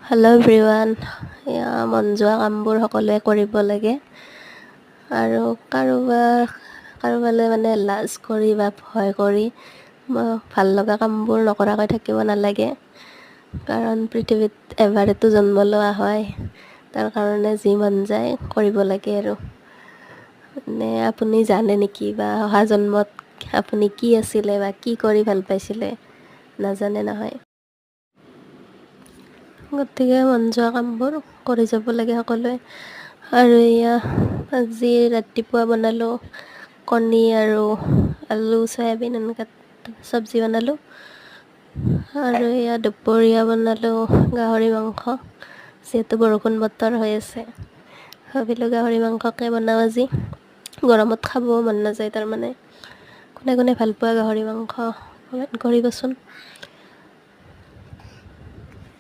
Hello' everyone, এয়া মন যোৱা কামবোৰ সকলোৱে কৰিব লাগে আৰু কাৰোবালৈ মানে লাজ কৰি বা ভয় কৰি ভাল লগা কামবোৰ নকৰাকৈ থাকিব নালাগে। কাৰণ পৃথিৱীত এবাৰেতো জন্ম লোৱা হয়, তাৰ কাৰণে যি মন যায় কৰিব লাগে। আৰু মানে আপুনি জানে নেকি বা অহা জন্মত আপুনি কি আছিলে বা কি কৰি ভাল পাইছিলে? নাজানে নহয়। গতিকে মন যোৱা কামবোৰ কৰি যাব লাগে সকলোৱে। আৰু এয়া আজি ৰাতিপুৱা বনালোঁ কণী আৰু আলু, চয়াবিন এনেকুৱা চব্জি বনালোঁ। আৰু এয়া দুপৰীয়া বনালোঁ গাহৰি মাংস। যিহেতু বৰষুণ বতৰ হৈ আছে, ভাবিলোঁ গাহৰি মাংসকে বনাওঁ আজি। গৰমত খাবও মন নাযায় তাৰমানে। কোনে কোনে ভাল পোৱা গাহৰি মাংস, কমেণ্ট কৰিবচোন।